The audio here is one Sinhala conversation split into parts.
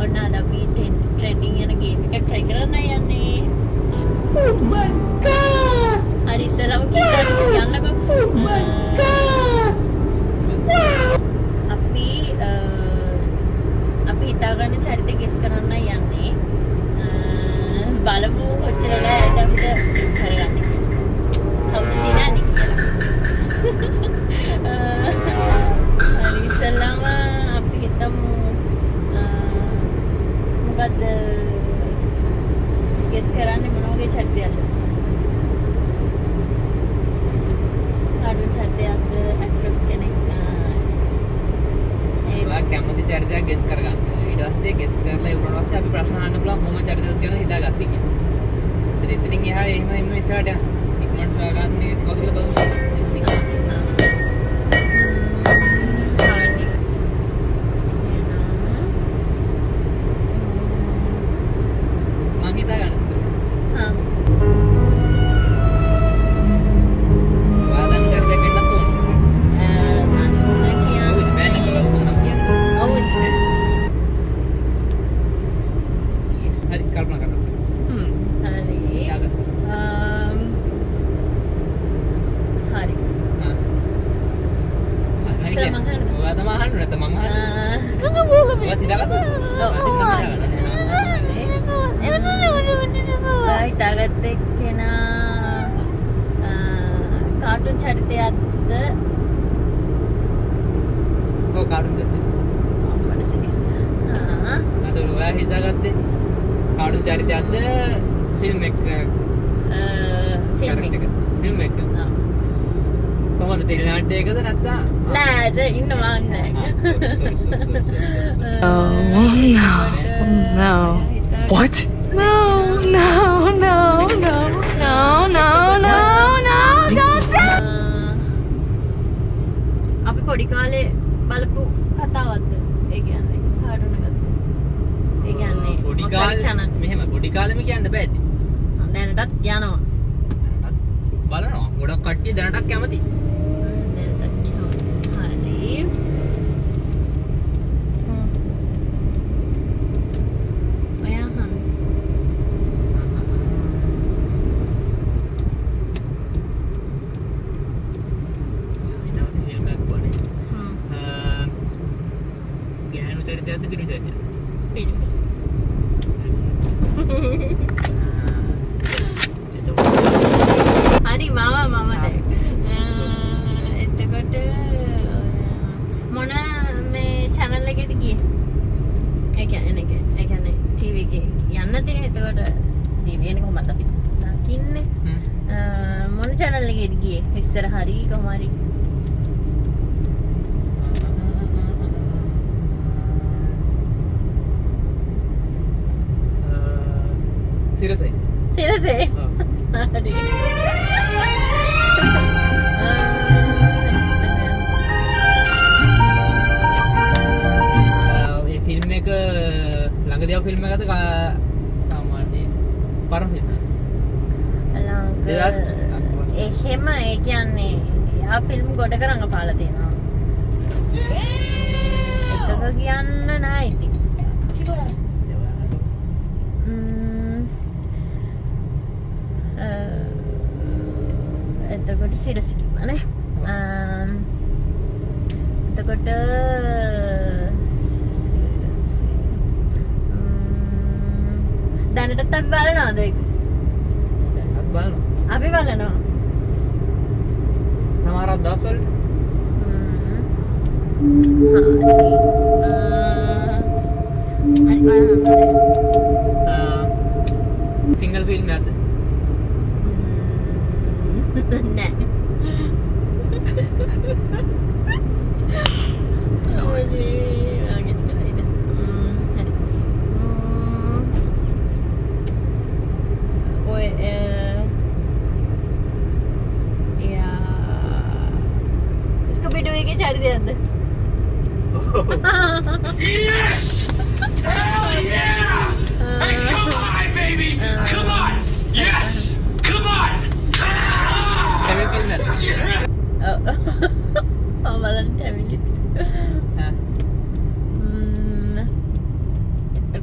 ඔන්න අද අපි ට්‍රෙන්ඩින් යන ගේම් එක try කරන්න යන්නේ. Oh my God! හරි, ඉස්සෙල්ලාම කියන්නකෝ. Oh my God! අපි අපි හිතාගන්න චරිත ගෙස් කරන්න යන්නේ. බලමු කොච්චර වෙලා යයිද අපිට කරගන්න කියලා. කවුද දිනන්නේ කියලා. හරි, ඉස්සෙල්ලාම අපි හිතමු මොකද්ද ගෙස් කරන්නේ, මොන වගේ චරිතයක්ද? කාටුන් චරිතයක්ද, ඇක්ට්‍රස් කෙනෙක්, ඒ ඔයා කැමති චරිතයක් ගෙස් කරගන්න. ඊට පස්සේ ගෙස් කරලා ඉවරනට පස්සේ අපි ප්‍රශ්න අහන්න පුළුවන් කොහොම චරිතයක් ගැන හිතාගත්තේ කියලා. ඉතින් එතනින් එහා එහෙම එහෙම ඉස්සරහට යන්න. ඉක්මනට හොයාගන්න කවුද කියලා බලමු. හරි. එහෙනම් මං හිතා ගන්න ඉස්සෙල්ලා. හා. ඔයා දන්න චරිතයක් වෙන්නත් ඕන. දන්න ඔව් ඉතින් බෑනේ කියන්නේ ඔයා කොහොමද කියන්නේ? ඔව් ඉතින්. හරි, කල්පනා කරන්න. හරි. හිතාගන්න. හරි. හා. හරි. ඉස්සෙල්ලා මං අහන්නද? ඔයා තමයි අහන්න, නැත්නම් මං අහන්න. ඔයා හිතාගත්තද? ඔව්. ඔයා හිතාගත්ත කෙනා කාටුන් චරිතයක්ද? ඔව්, කාටුන් චරිතය. අම්මට සිරි. ආ. අතට ඔයා හිතාගත්තේ කාටුන් චරිතයක්ද, ෆිල්ම් එක? ෆිල්ම් එක. ෆිල්ම් එක. ඔව්. කොහොමද, ටෙලි නාට්‍යයකද නැත්නම්? නෑ, අද ඉන්නවා නෑ. Sorry, sorry, sorry, sorry, sorry. Oh, no. No. What? No, no, no, no, no, no, no, no, don't do අපි පොඩි කාලේ බලපු කතාවක්ද? ඒ කියන්නේ කාටුන් එකක්ද? ඒ කියන්නේ පොඩි මොකක් හරි කාලේ channel. මෙහෙම පොඩි කාලෙම කියන්න බෑ ඉතින්. දැනටත් යනවා. දැනටත් බලනවා. ගොඩක් කට්ටිය දැනටත් කැමති. දැනටත් යනවා. හරි. ඔයා අහන්න. හිතාගත්ත ෆිල්ම් එකක් වනේ. ගැහැණු චරිතයක්ද, පිරිමි චරිතයක්ද? පිරිමි. එතකොට හරි, මම මම දැන් එතකොට මොන මේ channel එකේද ගියේ? ඒ කියන්නේ ඒ කියන්නේ ටීවී එකේ යන්න තියෙන. එතකොට ටීවී එකේ කොහොමද අපි දකින්නේ? මොන channel එකේද ගියේ? ඉස්සර හරි කොහොම හරි. සිරසේ. සිරසේ. ඔව්. හරි. ඒ ෆිල්ම් එක ළඟදී ආව ෆිල්ම් එකද, සාමාන්‍ය පරණ ෆිල්ම් එකක්ද? ළඟ එහෙම ඒ කියන්නේ එයා ෆිල්ම් ගොඩක රඟපාලා තියෙනවා. එකක කියන්න නෑ ඉතින්. එතකොට සිරස කිව්වනේ. එතකොට සිරස. දැනටත් අපි බලනවද ඒක? දැනටත් බලනවා. අපි බලනවා. සමහරක් දවස්වලට. හරි. හරි, බලන්න. සිංගල් ෆිල්ම් එකක්ද? නෑ. ඔනේ, ආගෙස් කරයිද? හරි. ඔය එයා ස්කූබි ඩූ එකේ චරිතයක්ද? Yes! Hell yeah! Hey, come on, baby! Come on!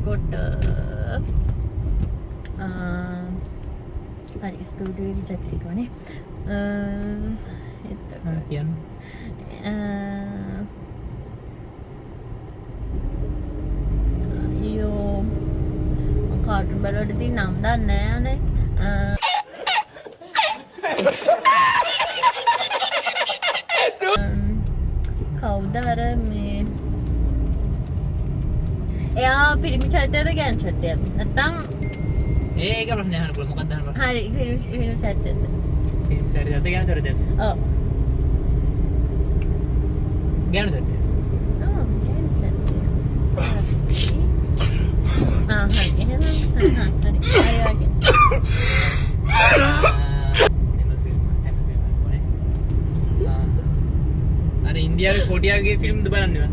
එතකොට හරි ස්කූබි ඩූ චරිතය කිව්වනේ. එතකොට කියන්න. අයියෝ මං කාටුන් බලවට ඉතින් නම් දන්නේ නෑ අනේ. කවුද අර මේ එයා පිරිමි චරිතයද ගෑනු චරිතයද? නැත්තම් ඒක ප්‍රශ්නය අහන්න පුළුවන්. මොකක්ද අහන්න ප්‍රශ්න? හරි පිරිමි චරිතයද? පිරිමි චරිතයද ගෑනු චරිතයද? ඔව්. ගෑනු චරිතය. ඔව් ගෑනු චරිතය. ආ හරි එහෙනම් හරි හරි හරි වගේ. තමිල් ෆිල්ම් තමිල් ෆිල්ම් ඕනේ. අර ඉන්දියාවේ කොටියාගේ ෆිල්ම්ද බලන්නේ ඔයා?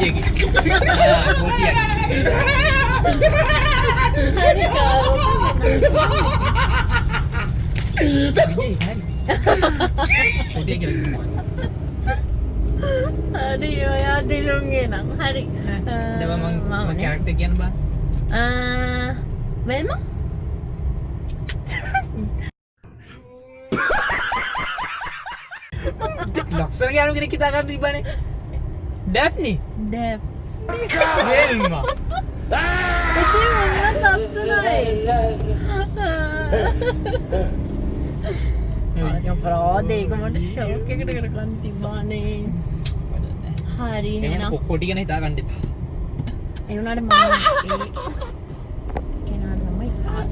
විජේගේ. ආ කොටියාගේ. හරි කාරෝ. විජේ හරි. කොටියා කියලා කිව්වා. හරි ඔයා දිනුන්ගේ නම් හරි. දැන් මං මං කැරක්ටර් කියන්න බෑ. වෙල්මා ලක්ෂණ ගෑනු කෙනෙක් හිතා ගන්න තිබ්බනේ. ඩැෆ්නි. ඩැෆ් වෙල්මා. ඉතින් මොනවද ලස්සනයි. අනේ අපරාධ ඒක මට ෂොක් එකට කරගන්න තිබ්බානේ. හරි එහෙනම් කොටි ගැන හිතා ගන්න එපා. ඒ වුණාට මම ඒ කෙනාට තමයි ආස.